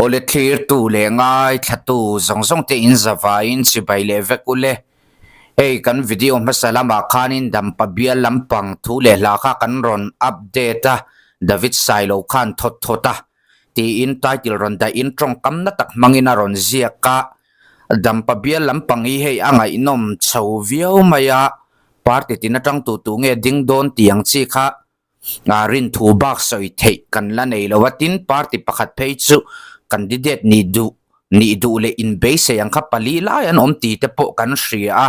Awle thlirtu leh ngaithlatu zawng zawng te in zavaiin chibai leh vek ule. Hei kan video hmasa lamah khanin Dampa bial lampang thu leh hla kha kan rawn update a, David Sailo khan thawt thawt a tiin title rawn dahin tawngkam na tak hmangin a rawn ziak a. Dampa bial lampang hi hei a ngaihnawm chho viau mai a, party tin atang tu tu nge ding dawn tih ang chi kha rin thu bak sawi theih kan la nei lo a, tin party pakhat phei chu candidate nih duh nih duh leh inbeisei ang kha pali lai an awm tih te pawh kan hria a,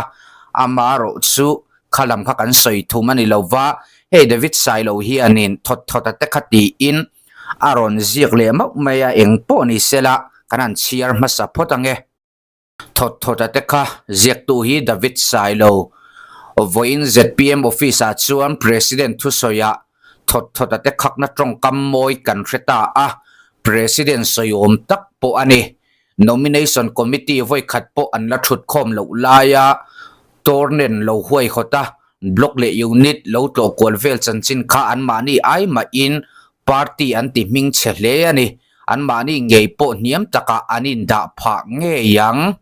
amaherawh chu kha lam kha kan sawi thum a ni lo va, hei David Sailo hianin thawt thawt a te kha tiin a rawn ziak leh mauh mai a, eng pawh ni sela kan han chhiar hmasa phawt ang e. Thawt thawt a te kha ziaktu hi David Sailo. Vawiin zpm office ah chuan President thusawiah thawt thawt a te khakna tawngkam mawi kan hre ta a, President sawiawm tak pawh a ni. Nomination Committee vawikhat pawh an la thut khawm loh laia Tornen lo huaihawt a, Block leh Unit lo tlawh kual vel chanchin kha anmahni ai mahin Party an ti hming chhe hle a ni. Anmahni ngei pawh hniam takah an indah phah ngei ang.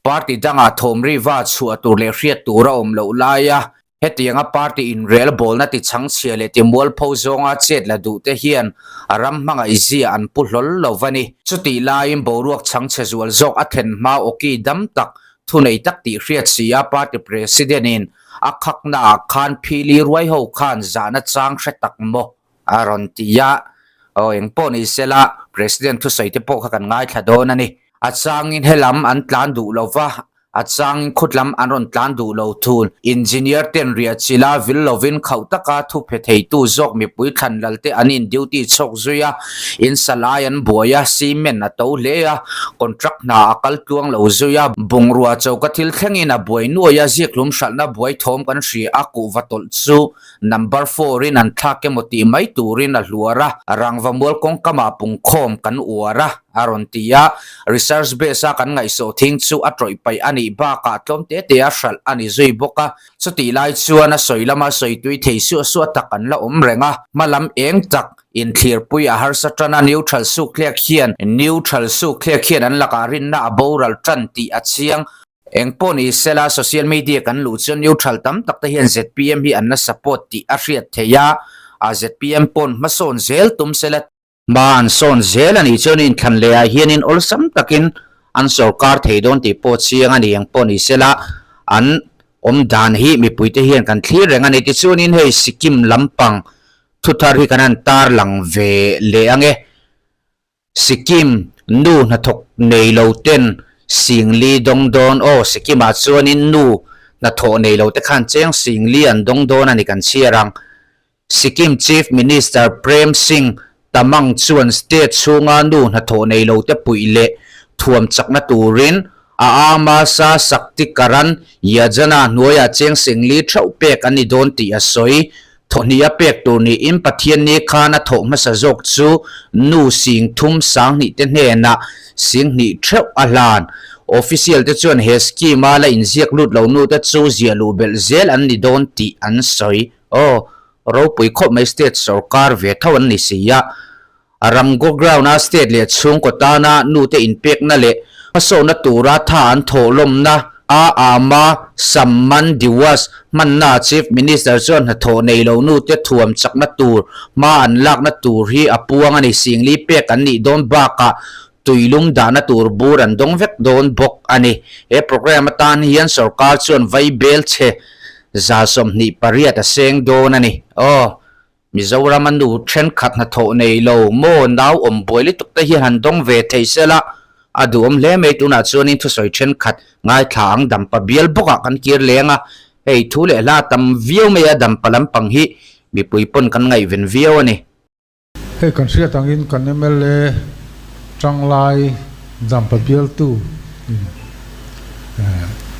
Party dangah thawmri va chhuah tur leh hriat tur a awm loh laia hetianga party inrel bawlna ti chhangchhia leh ti mualpho zawnga chet la duh te hian a ram hmangaihzia an pu hlawl lo va ni. Chutih laiin boruak chhangchhe zual zawk a thlen hma awki dam tak thunei tak tih hriat si a party president in a khaknaah khan phili ruai ho khan zahna chang hre tak maw? A rawn ti a, aw eng pawh ni sela President thusawi te pawh kha kan ngaithla dawn a ni. A changin helam an tlan duh lo va, a changin khutlam an rawn tlan duh lo thul. Engineer ten riah chila vil lovin khauh taka thu phe theitu zawk mipui thlan lal te an in duty chhawk zui a, in sa lai an buai a, cement a to hle a, contract hna a kal tluang lo zui a, bungrua choka thil thlengin a buai nuai a, zikhlum hralhna buai thawm kan hria a, kuhva tawlh chu Number four in an thlak emaw tih mai turin a hluar a, rangva mual kawngkamah pungkhawm kan uar a, a rawn ti a. Research base a kan ngaihsawh thing chu a tawih paih a nih bakah tlawm te te a hralh a ni zui bawk a. Chutih lai chuan a sawi lama sawi tui thei suah suah tak an la awm reng a, hma lam eng tak inthlirpui a harsa tan a, neutral sukthlek hian neutral sukthlek hian an lakah rinna a boral tan tih a chiang. Eng pawh ni sela social media kan luh chuan neutral tam tak te hian zpm hi an la support tih a hriat theih a, a zpm pawn hmasawn zel tum sela, hma an sawn zel a nih chuan inthlan leh ah hianin awlsam takin an sawrkar thei dawn tih pawh chiang a ni. Eng pawh ni sela an awm dan hi mipui te hian kan thlir reng a ni. Tichuanin hei Sikkim lampang thuthar hi kan han tarlang ve leh ang e. Sikkim nu hnathawk nei lo ten Singli dawng dawn aw Sikkim ah chuanin nu hnathawh nei lo te khan cheng Singli an dawng dawn a ni kan chhiar ang. Sikkim Chief Minister Prem Singh Tamang chuan state chhunga nu hnathawh nei lo te puih leh thuam chakna turin a ama sa Sakti Karan Yajana hnuaiah cheng Singli theuh pek an ni dawn tih a sawi. Thawhnih a pek tur niin Pathianni khan a thawh hmasa zawk chu nu sing thum sanghnih te hnenah singhnih theuh a hlan. Official te chuan he scheme a la inziak lut lo nu te chu ziah luh belh zel an ni dawn tih an sawi. Aw, ropui khawp mai state sorkar ve tho an ni si a. Ramgo ground a state leh chhungkaw tana nute inpekna leh hmasawhna tura tha an thawhlawmna a Aama Samman Diwas hmanna Chief Minister chuan hnathawh nei lo nute thuam chakna tur hma an lakna tur hi a puang a ni. Singli pek an nih dawn bakah tuilum dahna tur bur an dawng vek dawn bawk a ni. He programme atan hian sorkar chuan vaibel chhe 28 a seng dawn a ni. Aw. Mizoram a nu thenkhat hnathawh nei lo maw nau awm buai lutuk te hian han dawng ve thei sela a duhawm hle mai tunah chuanin thusawi thenkhat ngaithla ang dampa bial bawkah kan kir leng a hei thu leh hla tam viau mai a dampa lampang hi mipui pawn kan ngaihven viau a ni. Hei kan hriat angin kan mla tanglai dampa bialtu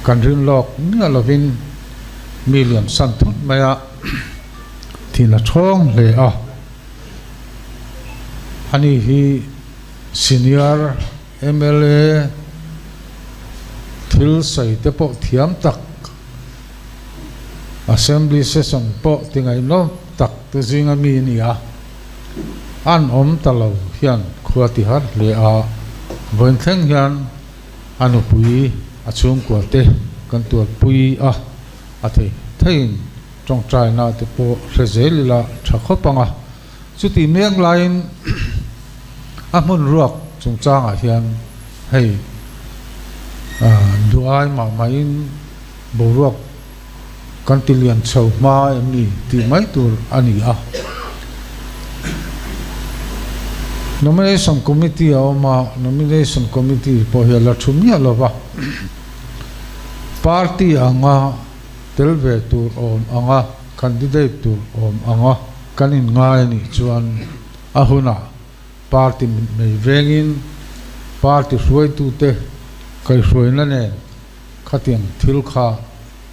kan rin lawk miah lovin mi lian san thut mai a. Thin a thawng hle a, ani hi senior mla thil sawi te pawh thiam tak, assembly session pawh ti ngaihnawm tak te zinga mi a ni a, an awm ta lo hian khua ti har hle a. Vawiin thleng hian a nupui a chhungkua te kan tuarpui a, a thei theiin tawngtaina te pawh hre zel ila tha khawp ang a. Chutih mek laiin a hmun ruak chungchangah hian hei duai mah mahin boruak kan ti lian chho hma em ni tih mai tur a ni a. Nomination Committee a awm a, Nomination Committee pawh hi a la thu miah lo va, Party anga tel ve tur awm anga candidate tur awm anga kan inngai a nih chuan a hunah Party mitmei vengin Party hruaitute kaihhruaina nen Khatiang thil kha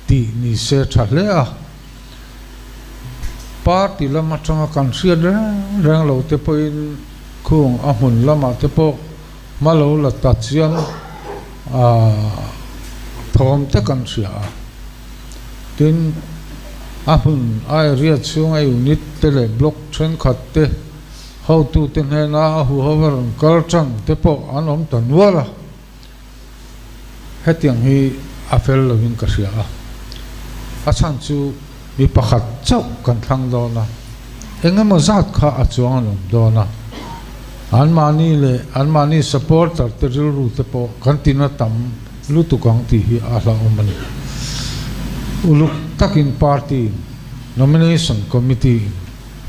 tih ni se tha hle a, party lam atanga kan hriat reng reng lo te pawhin khung a hmun lamah te pawh hma lo la ta chiang thawm te kan hria a. Tin, a hmun a area chhunga unit te leh block thenkhat te hotute hnena a huho a rawn kal tan te pawh an awm ta nual a. Hetiang hi a fel lovin ka hria a, a chhan chu mi pakhat chauh kan thlang dawn a, eng emaw zat kha a chuang an awm dawn a, anmahni leh anmahni supporter te rilru te pawh kan tina tam lutuk ang tih hi a hlauhawm a ni. Uluk takin party in nomination committee in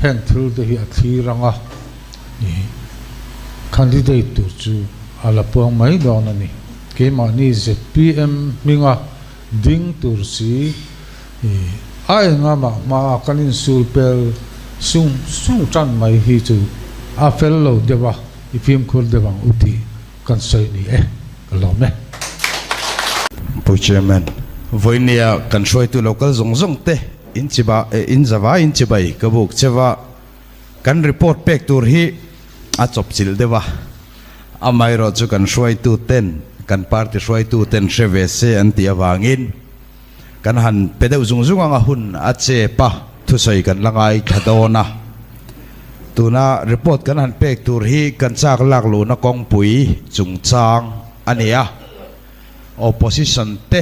heng thil te hi a thlir ang a. Candidate tur chu a la puang mai dawn a ni. Keimahni zpm hminga ding tur si a enga mah hmaa kan insul pel sung sung tan mai hi chu a fel lo deuh a, i fimkhur deuh ang u tih kan sawi ni e, ka lawm e. Pu Chairman, vawinia kan hruaitu local zawng zawng te in chiba in zavai in chibai ka buk cheva. Kan report pek tur hi a chawpchilh deuh a, amaherawh chu kan hruaitu ten, kan party hruaitu ten hre ve se an tih avangin kan han pe deuh zung zung ang a hun a chep a, thusawi kan la ngaithla dawn a. Tuna report kan han pek tur hi kan chak lak luhna kawngpui chungchang a ni a, opposition te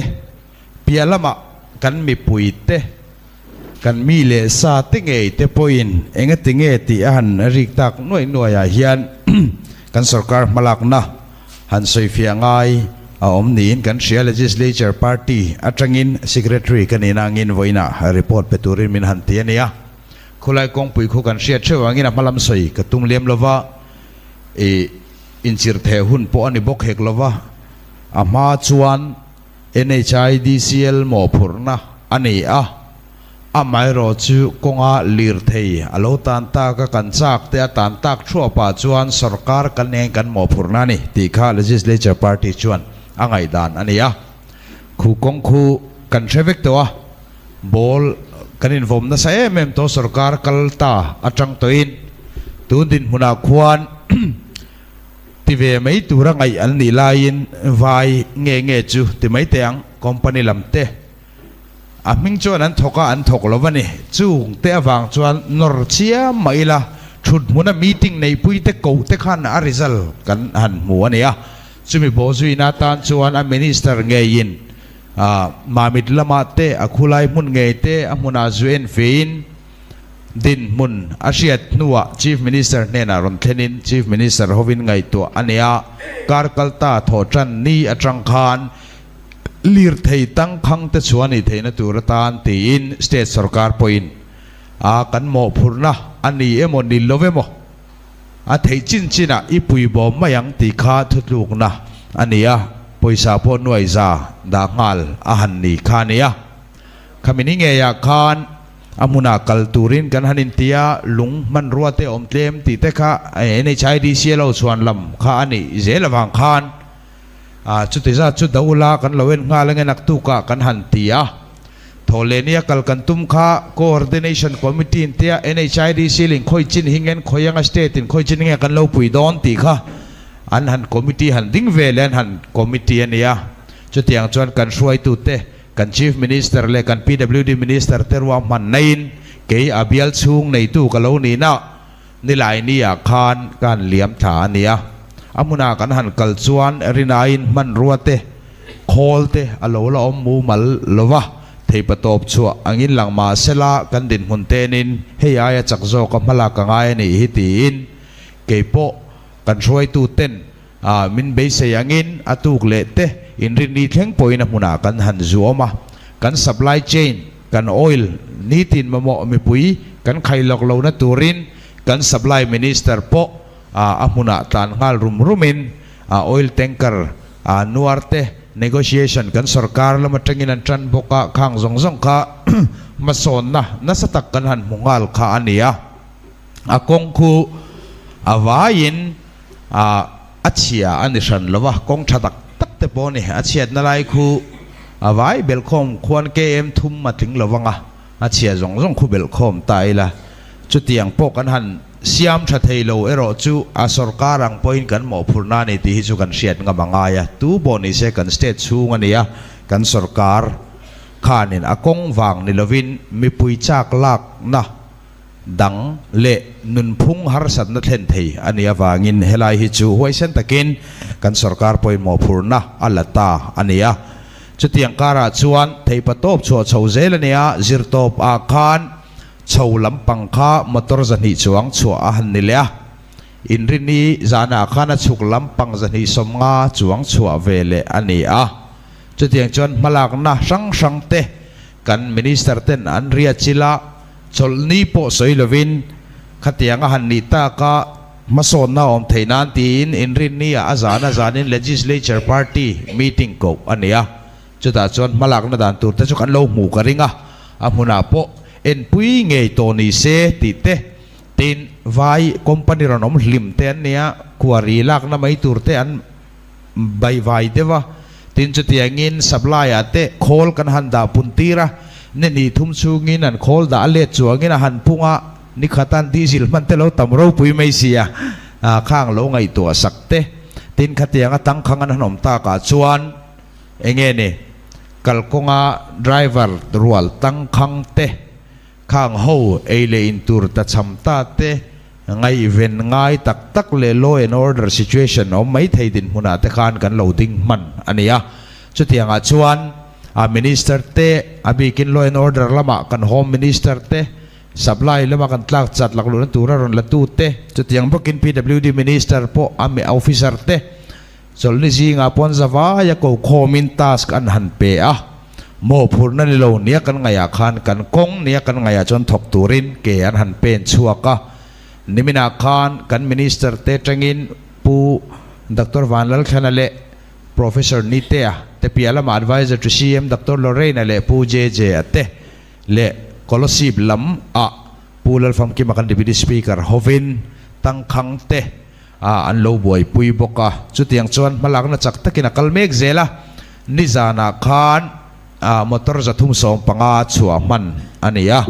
piah lamah kan mipui te, Kan mi leh sa te ngei te pawhin engati nge tih a han rik tak nuaih nuaihah hian kan sorkar hmalakna han sawifiah ngai a awm niin kan hria. Legislature Party atangin Secretary ka nihna angin vawiinah report pe turin min han ti a nia. Khulai kawngpui khu kan hriat theuh angin a hmalam sawi ka tum lem lova, ih inchirh theh hun pawh a ni bawk hek lova, a hma chuan NHIDCL mawhphurhna a ni a, amaherawh chu kawnga lirthei a lo tan tak a, kan chak te a tan tak thuapah chuan sorkar kan eng kan mawhphurhna a ni tih kha Legislature Party chuan a ngaihdan a ni a. Khu kawng khu kan hre vek tawh a, ball kan invawm nasa em em tawh sorkar kal ta atang tawhin tun dinhmunah khuan Ti ve mai tura ngaih an nih laiin vai nge nge chu ti mai teh ang, company lam te a hming chuan an thawk a, an thawk lo va ni. Chung te avang chuan nawr chiam mah ila thut hmuna meeting neihpui te koh te khan a result kan han hmu a ni a. Chumi bawhzuina atan chuan a minister ngeiin Mamit lamah te a khulai hmun ngei te a hmunah zu en fein, Dinhmun a hriat hnuah Chief Minister hnenah rawn thlenin Chief Minister hovin ngaihtuah a nei a, kar kalta thawhtan ni atang khan lirthei tangkhang te chhuah nih theihna tur atan tiin State sorkar pawhin a kan mawhphurhna a ni emaw ni lo emaw a theih chin chinah i puibawm mai ang tih kha thutlukna a ni a, pawisa pawh nuai za dah nghal a han ni kha a ni a. Khami ni ngeiah khan a hmunah kal turin kan han inti a, lung hmanrua te awm tlem tih te kha NHIDC a lo chhuan lam kha a nih zel avang khan chuti zat chu do ula kan lo en nghal ange naktukah kan han ti a. Thawhlehnia kal kan tum kha Coordination Committee in tia NHIDC leh khawi chin hi ngen khawi anga state in khawi chin nge kan lo pui dawn tih kha an han committee han ding ve leh an han committee a nia. Chutiang chuan kan hruaitute Kan Chief Minister leh kan PWD Minister te ruahman naiin kei a bial chhung neitu ka lo nihna Nilaini ah khan ka han liam thla a nia. A hmunah kan han kal chuan rinaiin hmanrua te, khawl te a lo la awm mumal lo va, theipatawp chhuah angin lang mah sela kan dinhmun tenin hei aia chak zawka hmalak a ngai a nih hi tiin keipawh kan hruaitu ten min beisei angin a tuk leh te inrinni thleng pawhin a hmunah kan han zuam a, kan supply chain, kan oil nitin mamawh mipui kan khailawk lohna turin kan supply minister pawh a hmunah tlan nghal rum rumin oil tanker nuar te negotiation kan sorkar lam atangin an tan bawk a, khang zawng zawng kha hmasawnna nasa tak kan han hmu nghal kha a ni a. A kawng khu a vaiin a chhia a ni hran lo va, kawng tha tak tak te pawh a ni. A chhiatna lai khu a vai belhkhawm khuan KM thum a tling lo vang a. A chhia zawng zawng khu belhkhawm ta ila, chutiang pawh kan han siam tha thei lo erawh chu a sorkar ang pawhin kan mawhphurhna a ni tih hi chu kan hriat ngam a ngai a, tu pawh ni se kan state chhung a ni a, kan sorkar khanin a kawng vang ni lovin mipui chak lakna dang leh nunphung harsatna thlen thei a nih avangin helai hi chu huaisen takin kan sorkar pawhin mawhphurhna a la ta a ni a. Chutiang karah chuan theipa tawp chhuah chho zel a nia, zirtawp ah khan chho lampang kha motor 200 chuang chhuah a han ni leh a, Inrini zanah khan a chhuk lampang 250 chuang chhuah ve leh a ni a. Chutiang chuan hmalakna hrang hrang te kan Minister ten an ria chil a, chawlhni pawh sawi lovin khatiang a han nih tak a, Hmasawnna awm theih nan tiin inrinni ah a zan a zanin Legislature Party meeting koh a ni a, chutah chuan hmalakna dan tur te chu kan lo hmuh ka ring a, a hmunah pawh enpui ngei tawh ni se tih te, tin vai company rawn awm hlim te an nia, quarry lakna mai tur te an baihvai deuh a, tin chutiangin supply ah te khawl kan han dah pun tir a, ni hnih thum chhungin an khawl dah a let chuangin a han phung a, Ni khatan diesel hman te lo tam ropui mai sia, khang lo ngaihtuah sak te. Tin khatianga tangkhang an han awm takah chuan enge ni kalkawnga driver rual tangkhang te, khang ho ei leh in tur ta cham ta te, ngaihven ngai tak tak leh law and order situation awm mai thei dinhmunah te khan kan lo ding hman a ni a. Chutiangah chuan a minister te, a bikin law and order lamah kan home minister te, Supply lama kan tlak chat lakluhna tura rawn la tute, chutiang bawkin PWD Minister pawh a mi officer te chawlhni zingah pawn zavaia ko khawmin task an han pe a. Mawhphurhna ni lo nia kan ngaihah khan kan kawng nia kan ngaihah chuan thawk turin ke an han pen chhuak a. Niminah khan kan Minister te tangin Pu Doctor Vanlalthlana leh Professor Nitea te piah lamah Adviser to CM Doctor Lorraine-a leh Pu JJ-a te leh Kolasib lam ah Pu Lalfamkima kan Deputy Speaker hovin tangkhang te ah an lo buaipui bawk a, chutiang chuan hmalakna chak takin a kal mek zel a, nizanah khan ah motor 315 chhuah hman a ni a,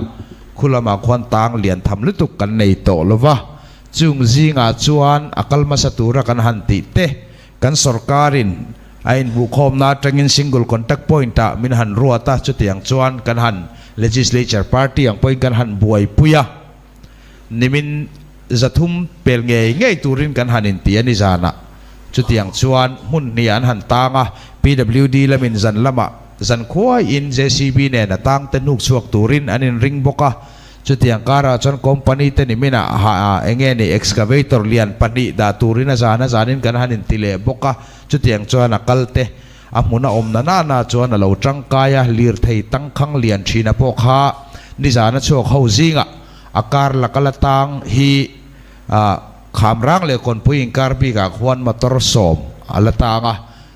khu lamah khuan tang lian tham lutuk kan nei tawh lo va, chung zingah chuan a kal hmasa tura kan han tih te Kan sorkarin a inhmuhkhawmna atangin single contact point-ah min han ruat a, chutiang chuan kan han legislature party ang pawhin kan han buaipui a, nimin 300 pel ngei ngei turin kan han inti a ni zanah. Chutiang chuan hmun hnih an han tang a, PWD lamin zan lamah zan khuaiin JCB nen a tangte hnuk chhuak turin an inring bawk a, Chutiang karah chuan company te ni minah ha eng nge ni excavator lian pahnih dah turin a zan a zanin kan han inti leh bawk a, chutiang chuan a kal te a hmun a awm na na na chuan a lo tangkai a, lirthei tangkhang lian thina pawh kha nizan a chhuak ho zingah a kar laka la tang hi Khamrang leh Kawnpui inkar bikah khuan motor 10 a la tang a.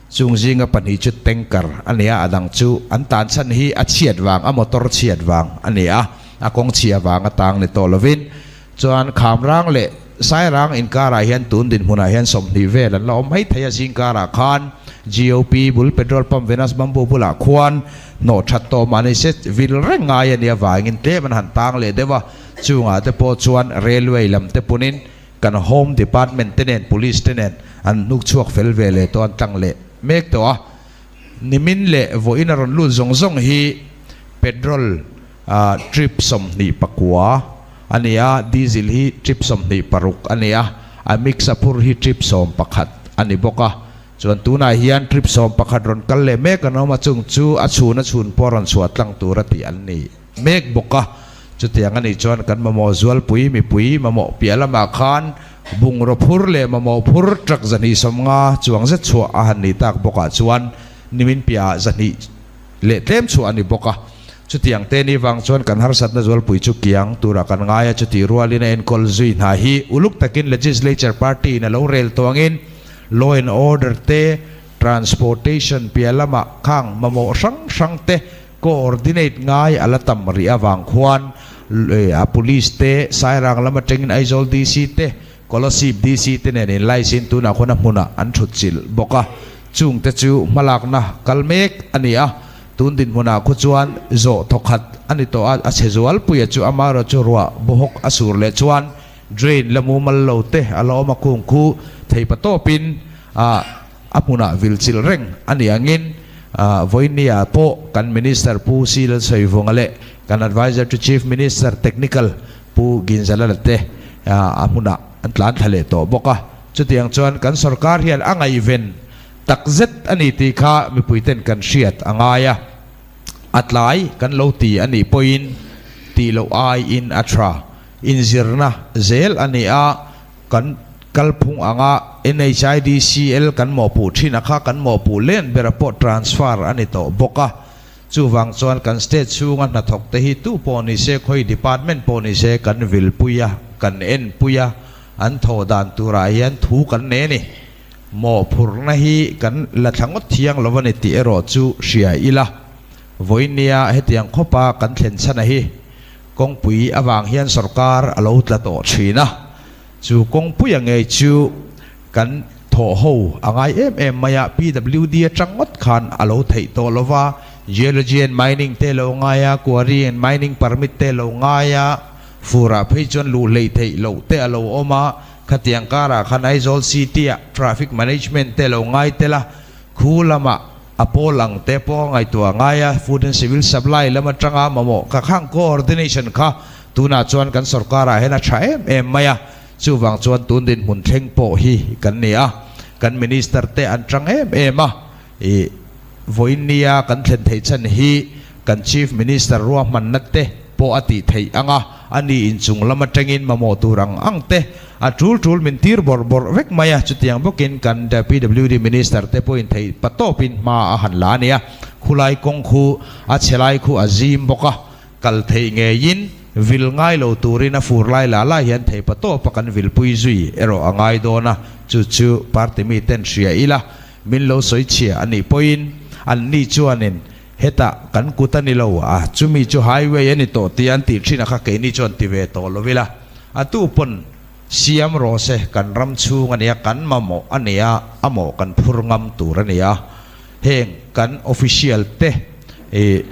Chung zinga pahnih chu tanker a ni a, a dang chu an tan chhan hi a chhiat vang, a motor chhiat vang a ni a, a kawng chhia vang a tang ni tawh lovin. Chuan Khamrang leh Sairang inkarah hian tun dinhmunah hian 20 vel an la awm mai thei a, zingkarah khan GOP bul petrol pump Venus Bamboo bulah khuan hnawh that tawh mah ni se vil reng ngai a nih avangin tlem an han tang leh deuh a, chungah te pawh chuan railway lam te punin Kan Home Department te nen Police te nen an hnuk chhuak fel ve leh tawh an tlang leh mek tawh a, nimin leh vawiin a rawn lut zawng zawng hi petrol trip 29 a ni a, diesel hi trip 26 a ni a, a mix a phur hi trip 11. a ni bawk a. Chuan tunah hian trip 11 rawn kal leh mek an awm a, chung chu a chhun a chhun pawh rawn chhuah tlang tura tih an ni mek bawk a. Chutiang a nih chuan kan mamawh zualpui mipui mamawh piah lamah khan bungraw phur leh mamawh phur truck 250 chuang zet chhuah a han nih tak bawkah chuan nimin piahah 200 leh tlem chhuah a ni bawk a. Chutiang te ni vang chuan kan harsatna zualpui chu kiang turah kan ngai a, chutih rualin a enkawl zui hna hi uluk takin Legislature Party in a lo rel tawngin Law and Order te, Transportation piah lamah khang mamawh hrang hrang te coordinate ngai a la tam rih avang khuan a Police te, Sairang lam atangin Aizawl DC te, Kolasib DC te nen inlaisin tunah khuan a hmunah an thut chilh bawk a, chung te chu hmalakna kal mek a ni a, tun dinhmunah khu chuan zawh thawkhat a ni tawh a, a chhe zualpuia chu amaherawh chu ruah bawhawk a sur leh chuan Drain la mumal lo te a la awm a kung khu thei pa tawpin a a hmunah vil chilh reng a nih angin vawinia pawh kan Minister Pu C Lalsawivunga leh kan Adviser to Chief Minister Technical Pu Ginzalala te a hmunah an tlan thla leh tawh bawk a. Chutiang chuan kan sorkar hian a ngaihven takzet a ni tih kha mipuiten kan hriat a ngai a, a tlai kan lo ti a nih pawhin tih loh aiin a tha. Inzirna zel a ni a, kan kalphung anga NHIDCL kan mawhpuh thin a kha kan mawhpuh len bera pawh transfer a ni tawh bawk a. Chuvang chuan kan state chhunga hnathawk te hi tu pawh ni se, khawi department pawh ni se kan vilpui a, kan enpui a, an thawh dan turah hian thu kan nei a ni. Mawhphurhna hi kan la thla ngawt thiang lo a ni tih erawh chu hria ila. Vawinia hetiang khawpa kan thlen chhan a hi Kawngpui avang hian sorkar a lo tla tawh thin a, chu kawngpuia ngei chu kan thawh ho a ngai em em mai a, PWD atang ngawt khan a lo theih tawh lo va, Geology and Mining te lo ngai a, Quarry and Mining Permit te lo ngai a, furah phei chuan luh hleih theih loh te a lo awm a, khatiang karah khan Aizawl City ah Traffic Management te lo ngai tel a, khu lamah A pawl ang te pawh a ngaihtuah ngai a, Food and Civil Supply lam atanga mamawh ka khang coordination kha tunah chuan kan sorkarah hian a tha em em mai a, chuvang chuan tun dinhmun thleng pawh hi kan ni a, kan Minister te an tang em em a, ih vawiinnia kan thlen theih chhan hi kan Chief Minister ruahmanna te pawh a tih theih ang a, a ni inchung lam atangin mamawh tur ang ang te a tul tul min tir bawrh bawrh vek mai a, chutiang bawkin kan PWD Minister te pawhin theih pa tawpin hma a han la a ni a, khulai kawng khu a chhe lai khu a zim bawk a, kal theih ngeiin vil ngai lo turin a fur lai la lai hian theih pa tawpa kan vilpui zui erawh a ngai dawn a, chu chu party miten hria ila min lo sawi chhia a nih pawhin anni chuanin Hetah kan kut a ni lo a, chumi chu highway a ni tawh tih an tih thin a kha keini chuan ti ve tawh lo ila, a tu pawn siam rawh se, kan ram chhung a nia, kan mamawh a nia, a mawh kan phur ngam tur a nia, heng kan official te ih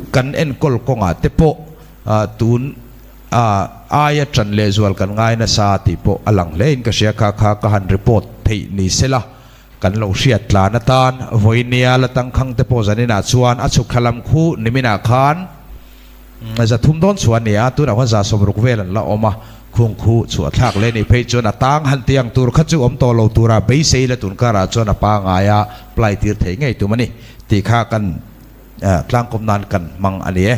kan enkawl kawngah te pawh tun aia tan lehzual kan ngai nasa tih pawh a lang hle in ka hria kha kha ka han report theih ni sela. Kan lo hriat tlan atan vawinia la tangkhang te pawh zaninah chuan a chhuk thla lam khu niminah khan 300 dawn chhuah a ni a, tunah khuan 60 vel an la awm a, khung khu chhuah thlak leh nih phei chuan a tang han ti ang tur kha chu awm tawh lo tura beisei la tun karah chuan a pangaia ply tir theih ngei tum a ni tih kha kan tlangkawm nan kan hmang a ni e.